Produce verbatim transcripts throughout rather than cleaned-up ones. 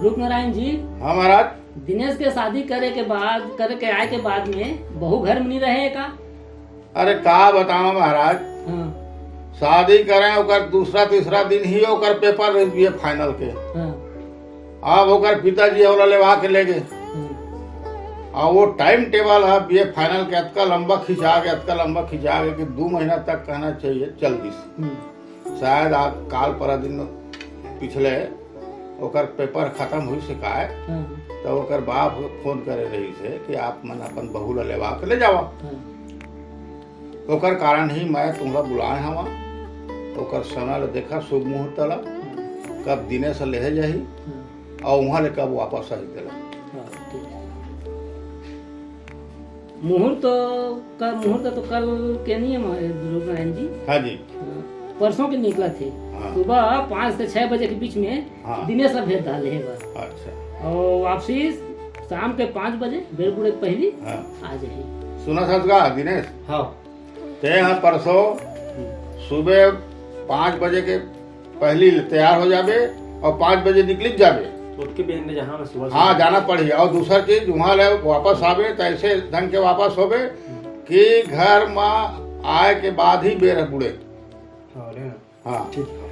रूपनारायण जी, हाँ महाराज। दिनेश के शादी करे के बाद, करे के आए के बाद में बहू घर में नहीं रहे का? अरे का बतावा महाराज, हाँ। शादी करे ओकर दूसरा तीसरा दिन ही ओकर पेपर रहिस बीए फाइनल के। हाँ। अब ओकर पिताजी ओला लेवा के ले गे। हाँ। आ वो टाइम टेबल है बीए फाइनल के अतका लंबा खिंचा गे, अतका लंबा खिंचा गे कि दू महीना तक कहना चाहिए चल दिस। हम्म। शायद आज काल पर दिन पिछले ओकर पेपर खत्म हुई से काय, हाँ। तो ओकर बाप फोन करे रहिस हे कि आप मन अपन बहू ला लेवा के ले जावा। हाँ। ओकर कारण ही मैं तुम्हला बुलाए हवा। ओकर समय ला देखा, शुभ मुहूर्त ला, हाँ। कब दिनेश लेहे जाही हाँ। और वहाँ ले कब वापस आही तेला। हाँ, ठीक। मुहूर्त का, मुहूर्त तो कल के नहीं है, रूपनारायण जी। हाँ जी। हाँ, परसों के निकला थे। हाँ। सुबह पाँच से छह बजे के बीच में हाँ। दिनेश ला भेज डाले हे बस। अच्छा। और वापसी शाम के पाँच बजे, बेर बुड़े के पहली हाँ। आ जाही। सुना ससुरा दिनेश? हाँ। ते यहाँ परसों सुबह पाँच बजे के पहली तैयार हो जाबे और पाँच बजे निकल जाबे। तो उसके बहन ने जहाँ मैं सुबह हाँ, जाना पड़ी। और दूसर चीज, वहाँ ले वापस आबे तो ऐसे ढंग के वापस होबे कि घर में आए के बाद ही बेर बुड़े। हाँ, ले ना। हाँ। ठीक है।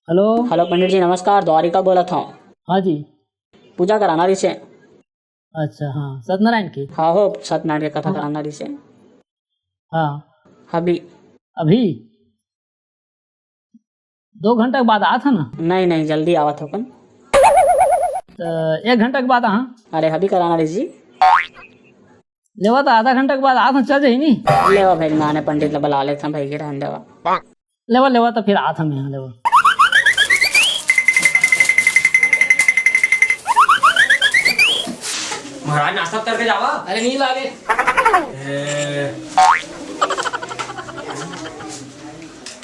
हेलो। हेलो पंडित जी, नमस्कार, द्वारिका बोलत हूँ। हाँ जी। पूजा कराना रहिसे। अच्छा, हाँ, सत्यनारायण की? हाँ हो, सत्यनारायण के कथा हाँ। कराना रहिसे। हाँ। अभी। अभी? दो घंटा के बाद आत है ना? नहीं, नहीं, जल्दी आवत हो कन। तो एक घंटा के बाद, हाँ। अरे, अभी कराना रहिस जी। लेवा तो आधा घंटा के बाद आत है, चल जाही नी। लेवा भाई, नाने पंडित ला बुला लेथन भाई के रहन देवा। लेवा, लेवा, तो फिर आत हम यहाँ, लेवा। महाराज, नाश्ता करके जावा। अरे, नहीं लागे। ए,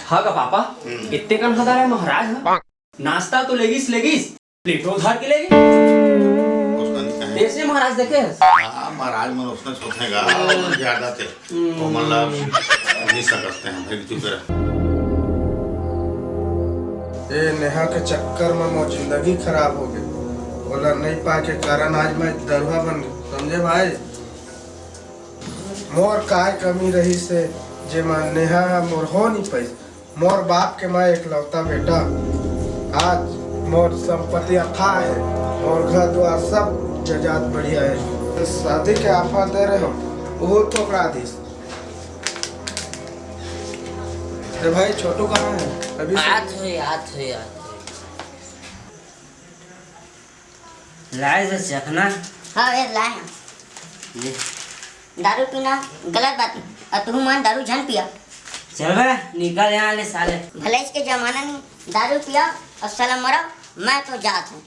हाँ का पापा, हम्म। इतने कन हदा है महाराज, हाँ? नाश्ता तो लेगिस, लेगिस, प्लेटो उधार के लेगे। उसने नहीं कहा। ऐसे महाराज देखे हैं। हाँ, महाराज मन उसने सोचेगा, ज्यादा थे। हम्म। वो मतलब, नहीं सकते हैं, भाई, चुप रह। ए नेहा के चक्कर में मोर जिंदगी खराब हो गई। ओला नहीं पाए के कारण आज मैं दरुहा बन गई, समझे भाई? मोर काय कमी रहिस हे, जेमा नेहा ह मोर हो नहीं पाइस। मोर बाप के मैं एकलौता बेटा। आज मोर संपत्ति अथाह हे, मोर घर द्वार सब जजात बढ़िया हे। शादी के offer दे रहे हो, वो ठुकरा दिस। अरे भाई, छोटू कहाँ है? अभी से आत होई, आत होई, आत होई। लाए से चखना। हाँ, ये लाए हैं। ये। दारू पीना गलत बात है, और तू मन दारू झन पिया। चल बे, निकल यहाँ ले साले। भले इसके जमाना में दारू पिया और साला मरा, मैं तो जात हूँ।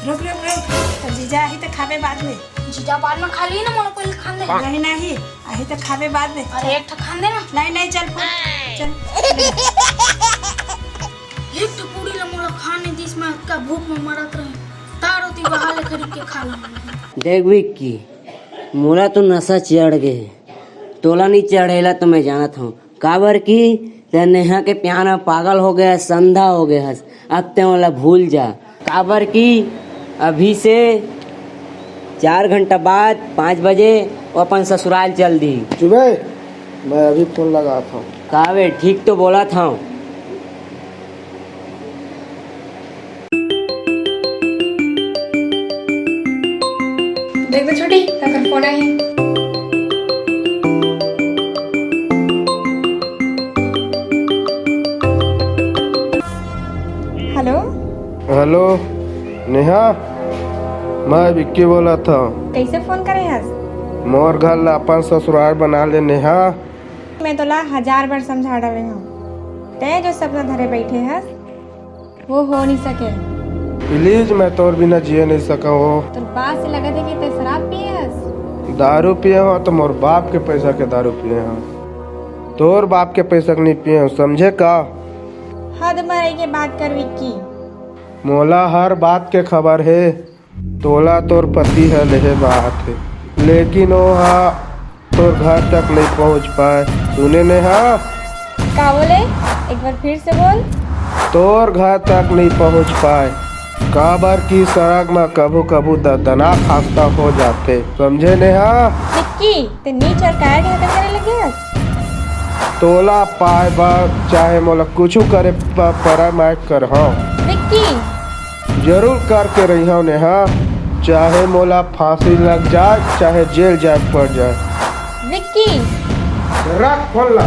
रुक, रुक, रुक। तो जीजा आही तो खाबे बाद में। जीजा बाद में खा ली ना, मोला पहले खान दे। नहीं, नहीं, आही तो खाबे बाद में। अरे, एक ठो खान दे ना। नहीं, नहीं, चल, फूल, चल। एक ठो पूरी ला मोला खाने दिस, मैं अतका भूख में मरत रहे। तारो ती बहा ले खरीद के खा ला। देख विक्की, मोला तो नशा चढ़ गए हे, तोला नहीं चढ़ेला तो मैं जानत हूँ। काबर कि ते नेहा के प्यार में पागल हो गया, अंधा हो गया हस। अब ते ओला भूल जा, काबर कि अभी से चार घंटा बाद पाँच बजे वो अपन ससुराल चल दी। चुबे, मैं अभी फोन लगात हूँ। कावे, ठीक तो बोलत हूँ। देख बे छोटी, काकर फोन आए हे। हेलो। हेलो नेहा, मैं विक्की बोलत हंव। कइसे फोन करे हस? मोर घर ला अपन ससुराल बना ले नेहा। मैं तोला हजार बार समझा डारे हंव, तैं जो सपना धरे बइठे हस, वो हो नइ सके। प्लीज, मैं तोर बिना जिए नइ सकंव। तोर बात से लगत हे कि तैं शराब पिए हस। दारू पिए हंव त मोर बाप के पइसा के दारू पिए हंव, तोर बाप के पइसा के नइ पिए हंव, समझे का? हद म रहिके बात कर विक्की। मोला हर बात के खबर हे। तोला तोर पति ह लेहे बर आत हे, लेकिन ओ ह तोर घर तक नइ पहुंच पाए। सुने नेहा? का बोले? एक बार फिर से बोल। तोर घर तक नइ पहुंच पाए, काबर कि सड़क म कभू-कभू दर्दनाक हादसा हो जाथे, समझे नेहा? विक्की, तैं नीच अउ कायर के हरकत करे लगे हस? तोला पाए बर चाहे मोला कुछु करे प-, परा, मैं करहूं। विक्की! जरूर करके रहिहूं नेहा, चाहे मोला फांसी लग जाए, चाहे जेल जाए पड़ जाए। विक्की! रख फोन ला।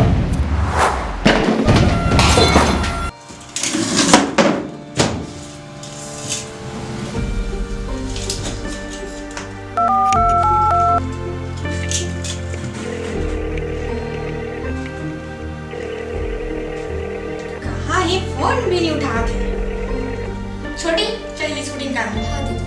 कहाँ हे, फोन भी नइ उठात हे। छोटी, चल ये शूटिंग कर। हाँ दीदी।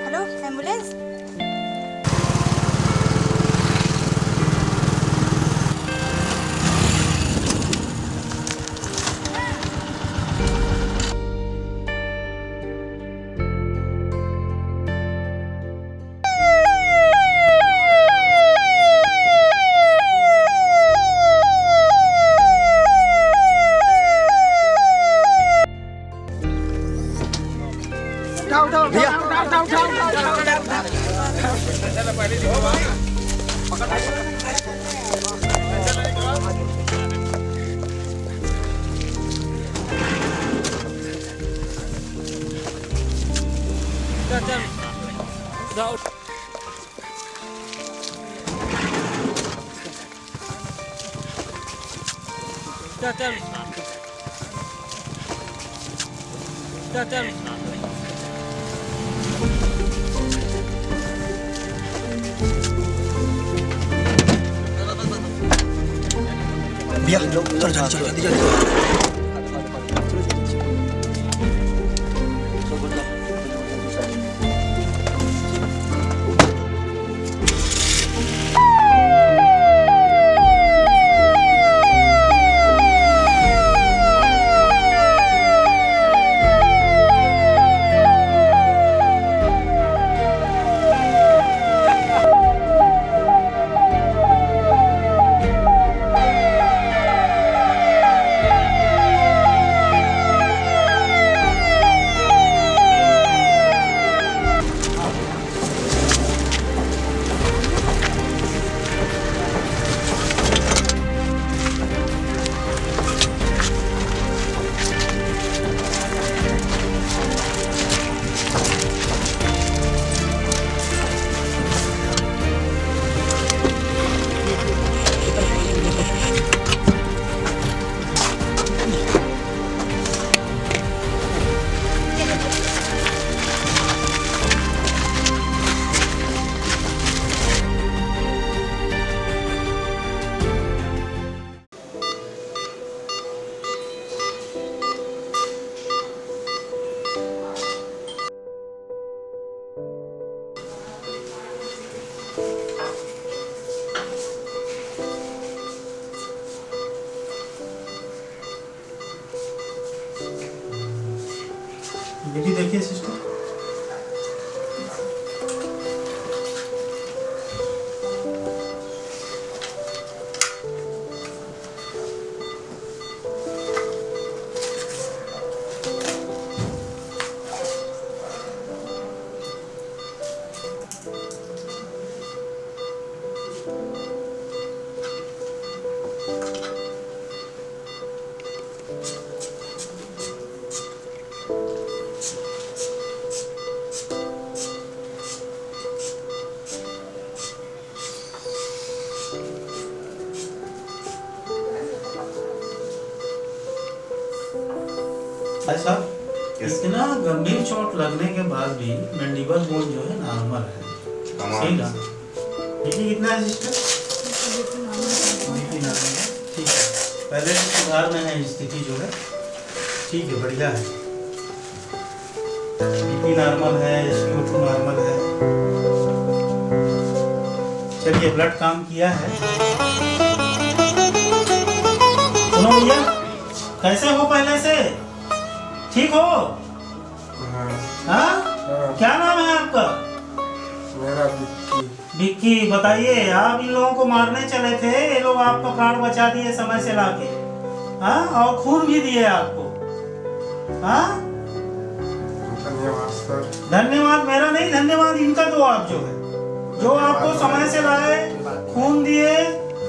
Hello, ambulance. उठाओ, उठाओ, भैया। उठाओ, उठाओ, उठाओ, उठाओ, उठाओ। चल, चल। उठाओ। चल, चल। चल, चल। भैया, चलो, चलो, जल्दी, जल्दी, जल्दी। भाई साहब, इतना गंभीर चोट लगने के बाद भी मैंडिबल बोन जो है, नॉर्मल है। सही ना? बीपी कितना है सिस्टर? बीपी नॉर्मल है। ठीक है, पहले से सुधार में है स्थिति जो है। ठीक है, बढ़िया है। बीपी नॉर्मल है, एसपीओ टू नॉर्मल है। चलिए, ब्लड काम किया है। सुनो भैया, कैसे हो पहले से? ठीक हो? हाँ। हाँ? हाँ। क्या नाम है आपका? मेरा विक्की। विक्की, बताइए, आप इन लोगों को मारने चले थे, ये लोग आपका प्राण बचा दिए समय से लाके, हाँ, और खून भी दिए आपको, हाँ। धन्यवाद सर। धन्यवाद मेरा नहीं, धन्यवाद इनका दो आप, जो है, जो आपको समय से लाए, खून दिए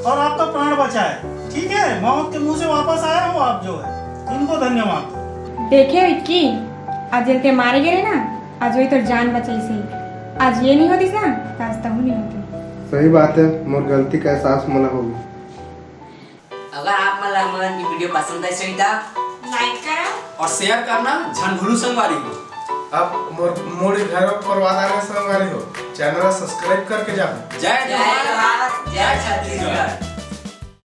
और आपका प्राण बचाए। ठीक है, मौत के मुंह से वापस आए हो आप, जो है, इनको धन्यवाद। देखे विक्की, आज जेल ते मारे गे रहे ना, आज वही तोर जान बचाइस हे। आज ये नहीं होतिस ना, तो आज तहु नहीं होते। सही बात है, मोर गलती का एहसास मोला होगे। अगर आप मन ला हमन की वीडियो पसंद आइस होही त लाइक करा और शेयर करना झन भूलू संगवारी हो। आप मोर, मोर भैरव परवादार संगवारी हो, चैनल ला सब्सक्राइब करके जाओ। जय जय जोहार, जोहार, जय जय छत्तीसगढ़। छत्तीसगढ़।